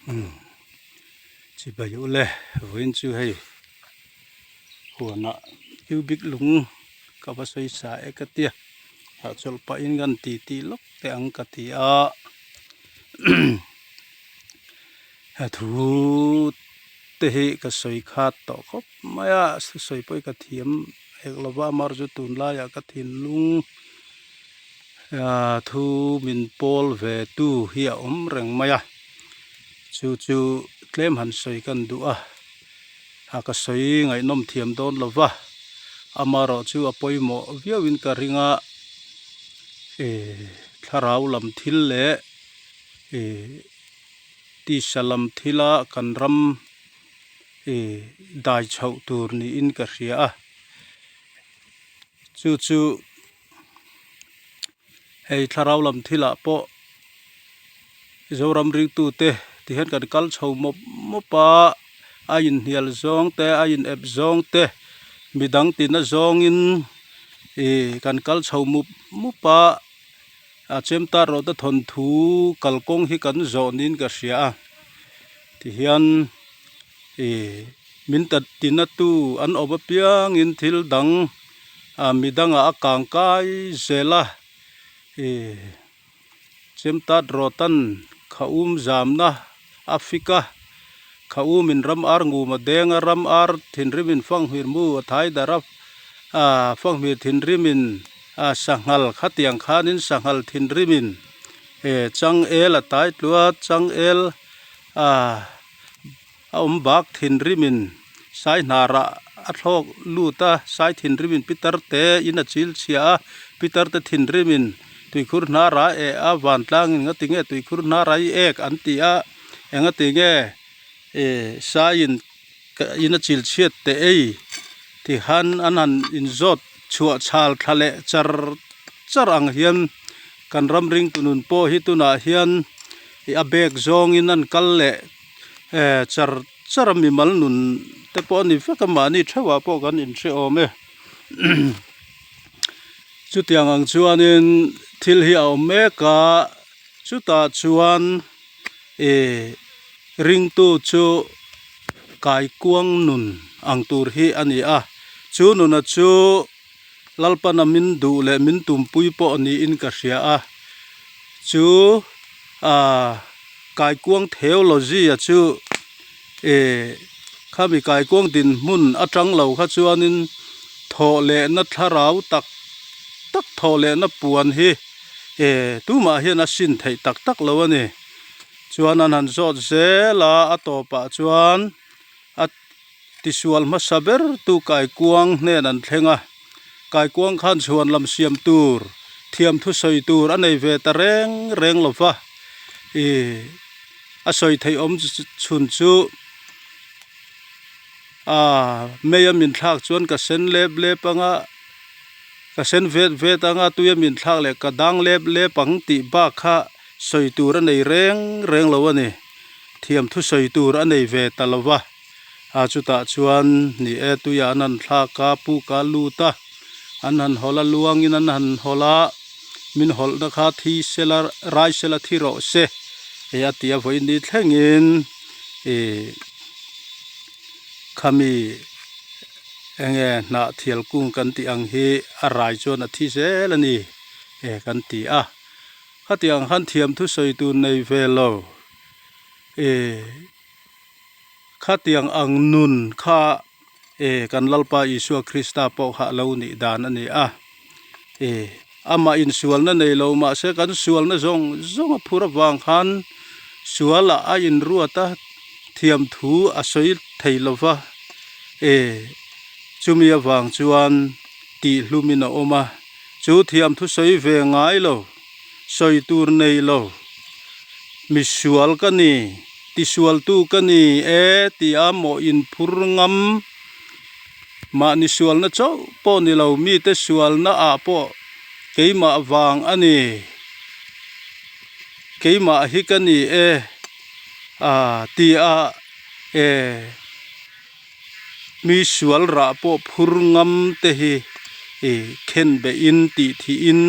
Umm chibai ule vawiin chu hei huanah cubic lung ka va sawi sa e ka tia hahchawlh pahin kan ti tih lawk teh ang ka ti a he thu te hi ka sawi khat tawh khawp mai a thusawi pawh hi ka thiam hek lova amaherawhchu tunlaiah ka thinlung Aa thu min pawl ve tu hi a awm reng mai a chu chu tlem han sawi kan duh a a ka sawi ngaihnawm thiam dawn lo va amaherawh chu a pawimawh viau in ka ring a ih thlarau lam thil leh ih tisa lam thila kan ram ih dai chhoh tur niin ka hria a chu chu. Hei thlarau lam thilah pawh Zoram ringtute ti hian kan kal chho mawp mawp a, a inhnial zawng te a in ep zawng te midang tina zawngin ih kan kal chho mup mup a, a chem tar rawh te thawnthu kalkawng hi kan zawh niin ka hria a tihian ih min ta tina tu an awm apiangin thil dang. Ah midangah a kang kai zel a ih chemtat rawtan kha um zamna a fik a kha umin ram ar ngum a deng a ram ar thinrimin fanghmir mu a thai darh a ah fanghmir thinrimin ah sanghal khatiang khanin sanghal thinrimin eh changel a tai tluah a changel ah. A awm bak thinrimin sai hnarah a thlawk lut a, sai thinrimin pitar te in a chil chhia a, pitar te thinrimin tuikhur hnara eh a vantlangin nga tinge tuikhur hnara hi ek an ti a, enga tinge ih saiin in a chil chhiat teh ei tihan an han inzawt chhuah chhal thla leh char char ang hian kan ram ringtu nun pawh hi tunah hian ih a bag zawngin an kal leh. Eh char char a mimal nun te pawh a ni vek a mahni theuhah pawh kan inhre awm e chutiang ang chuanin thil hi a awm mek a chutah chuan ih ringtu chu kaikuang nun ang tur hi a ni a chu nuna chu Lalpana min duh leh min tumpui pawh niin ka hria a chu ah kaikuang theology a chu eh khami kaikuang dinhmun atang lo kha chuanin thawh lehna thlarau tak tak thawh lehna puan hi eh tumah hian a sin theih tak tak lo a ni chuan an han zawt zel a a tawpah chuan a Tisual hmasa ber tu kaikuang hnen an thleng a, kaikuang khan chhuan lam siam tur, thiam thu sawi tur a nei ve ta reng reng lo va, ih a sawi theih awm chhun chu ah mei a min thlak chuan ka sen lep lep ang a, ka sen vet vet ang a, tui a min thlak leh ka dang lep lep ang tih bak kha sawi tur a nei reng reng lo a ni, thiam thu sawi tur a nei ve ta lo va. A chutah chuan ni e tuiah an han thlak a puk a lut a an han hawlh a luangin an han hawlh a min hawlhna kha thi sela rai sela thi rawh se hei a ti a vawiin ni thlengin ih khami enge hnah thial kung kan tih ang hi a rai chuan a thi zel a ni e kan ti a khatiang khan thiam thusawi tur nei ve lo ih. Khatiang ang nun kha e kan Lalpa Isua Krista pawh kha a lo nih dan a ni a. E amah insualna nei lo mahse kan sualna zawng zawng a phur avang khan sualah a inruat a, thiam thu a sawi thei lo va. E chumi avang chuan tihhlumin a awm a, chu thiam thu sawi ve ngai lo. Sawi tur nei lo. Misual ka ni, tisualtu ka ni e tia mawh inphur ngam. Mahni sualna chauh pawh ni lo, mite sualna ah pawh keimah vang a ni. Keimah hi ka ni e a tia e mi sual rah pawh phur ngam te hi ih khen beihin tih thihin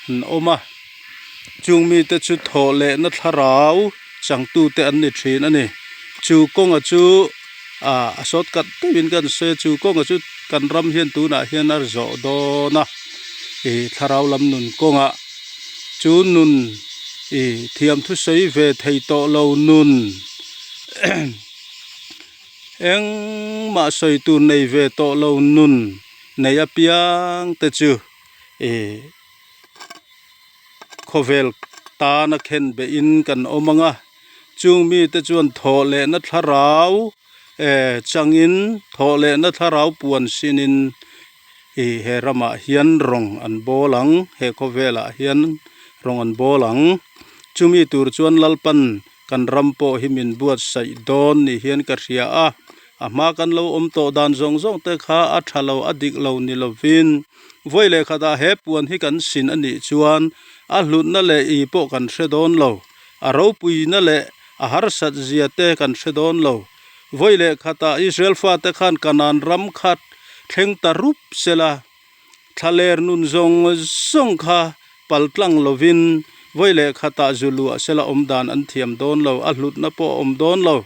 an awm a chung mite chu thawh lehna thlarau changtute an ni thin a ni. Chu kawnga chu ah a shortcut deuhin kan sawi a chu kawnga chu kan ram hian tunah hian a zawh dawn a ih thlarau lam nun kawngah chu nun ih thiam thusawi ve thei tawh lo nun engmah sawi tur nei ve tawh lo nun nei apiang te chu ih khawvel tana khen behin kan awm ang a chung mite chuan thawh lehna thlarau eh changin thawh lehna thlarau puan sinin ih he ramah hian rawng an bawl ang he khawvelah hian rawng an bawl ang chumi tur chuan Lalpan kan ram pawh hi min buatsaih dawn ni hian ka hria a a hma kan lo awm tawh dan zawng zawng te kha a tha lo a dik lo ni lovin vawi leh khatah he puan hi kan sin a nih chuan a hlutna leh ih pawh kan hre dawn lo a ropuina leh a harsat zia te kan hre dawn lo vawi leh khatah Israel fate khan Kanan ram khat thleng ta rup sela. Thlaler nun zawng zawng kha pal tlang lovin vawi leh khatah zu luah sela awm dan an thiam dawn lo, a hlutna pawh a awm dawn lo.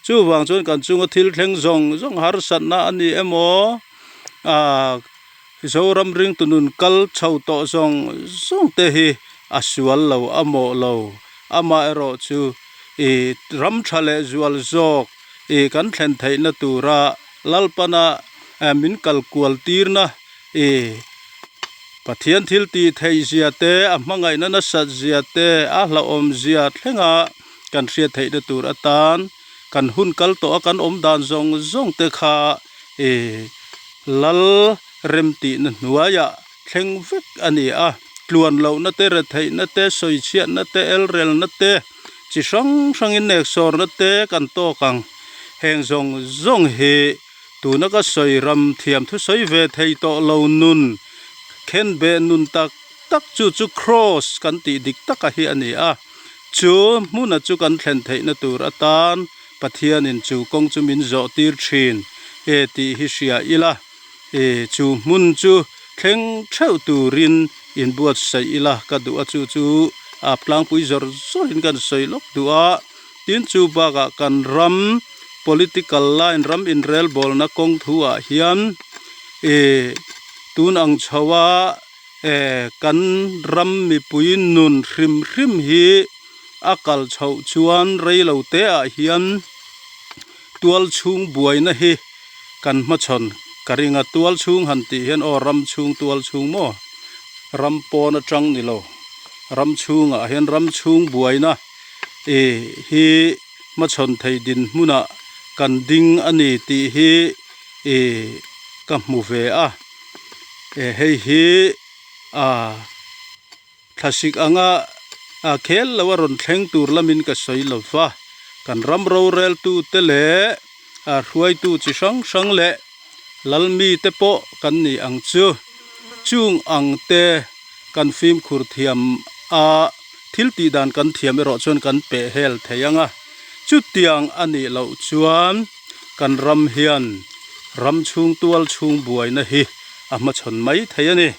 Chuvang chuan kan chunga thil thleng zawng zawng harsatna a ni emaw, aah Zoram ringtu nun kal chho tawh zawng zawng te hi a sual lo, a mawh lo. Amaherawh chu ih ram tha leh zual zawk ih kan thlen theihna tura Lalpana min kal kual tirna i Pathian thil tih theih zia te, a hmangaihna nasat zia te, a hlauhawm zia thlenga kan hriat theihna tur atan kan hun kal tawh a kan awm dan zawng zawng te kha i Lal rem tihna hnuaiah thleng vek a ni a. Tluan lohna te, retheihna te, sawichhiatna te, elrelna te, chi hrang hrangin neksawrna te kan tawk ang. Heng zawng zawng hi tuna ka sawi ram thiam thusawi ve thei tawh lo nun khenbeh nun tak tak chu chu kraws kan tih dik taka hi a ni a. Chu hmuna chu kan thlen theihna tur atan Pathianin chu kawng chu min zawh tir thin e tih hi hria ila. E chu hmun chu thleng theuh turin inbuatsaih ila ka duh a, chu chu a tlangpui zawr zawrin kan sawi lawk duh a. Tin chu bakah kan ram political line ram inrelbawlna kawng thu ah hian e tun ang chho a e kan ram mipui nun hrim hrim hi a kal chhoh chuan reilo te ah hian tual chhung buaina hi kan hmachhawn ka ring a tual chhung han tih hian aw ram chhung tual chhung maw ram pawn atang ni lo ram chhungah hian ram chhung buaina ih hi hmachhawn thei dinhmunah kan ding a ni tih hi ih ka hmu ve a eh hei hi ah. Thlasik anga khel lo a rawn thleng tur lamin ka sawi lo va, kan ram roreltute leh hruaitu chi hrang hrang leh lalmite pawh kan ni ang chu. Chung ang te kan fimkhur thiam a, thil tih dan kan thiam erawh chuan kan peh hel thei ang a. Chutiang a nih loh chuan kan ram hian ram chhung tual chhung buaina hi a hmachhawn mai thei a ni.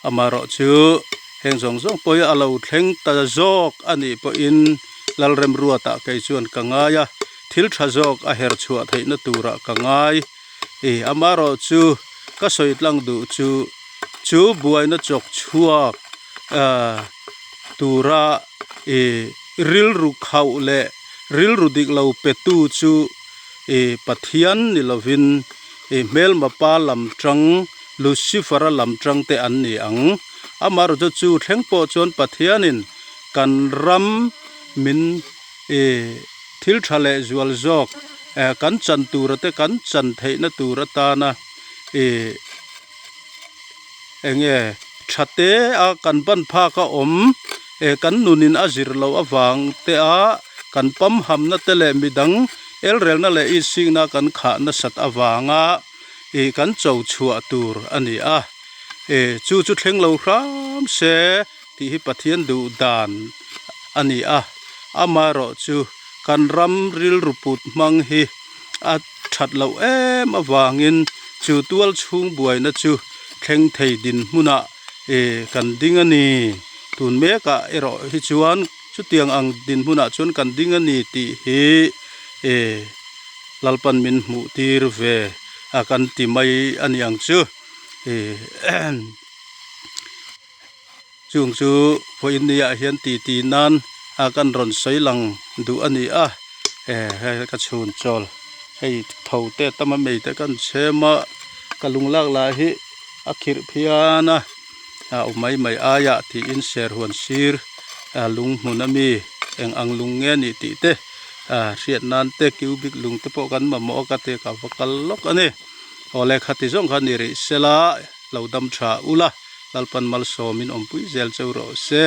Amaherawh chu heng zawng zawng pawh hi a lo thleng ta zawk a nih pawhin Lalremruatah kei chuan ka ngai a, thil tha zawk a her chhuah theihna turah ka ngai. Amaherawh chu ka sawi tlang duh chu chu buaina chawk chhuak tura rilru khauh leh rilru dik lo petu chu Pathian ni lovin I hmelma pa lam tang, Lucifer-a lam tang te an ni ang. Amaherawhchu chu thleng pawh chuan Pathianin kan ram min i thil tha leh zual zawk kan chan tura te kan chan theihna tur atana i enge tha te a kan ban phak a awm kan nunin a zir loh avang te a kan pamhamna te leh midang elrelna leh insikna kan khah nasat avanga ih kan cho chhuah tur a ni a ih chu chu thleng lo hram se tih hi Pathian duh dan a ni a amaherawh chu kan ram rilru put hmang hi a that loh em avangin chu tual chhung buaina chu thleng thei dinhmunah ih kan ding a ni. Tun mekah erawh hi chuan chutiang ang dinhmunah chuan kan ding a ni tih hi eh Lalpan min hmuh tir ve a kan ti mai a ni ang chu eh Chung chu vawiin ni ah hian ti ti nan a kan rawn sawi lang duh a ni a eh hei ka chhun chawl hei tho te a tam a mei te kan chhem a ka lung lak lah hi a khirh phian a a awm mai mai aiah tiin serhuan sir a lung hmun ami eng ang lung nge a nih tih te ah hriat nan te cubic lung te pawh kan mamawh a ka ti ka va kal lawk a ni aw lehkha ti zawng kha ni rih sela lo dam tha ula. Lalpan malsawmin awmpui zel cheu rawh se.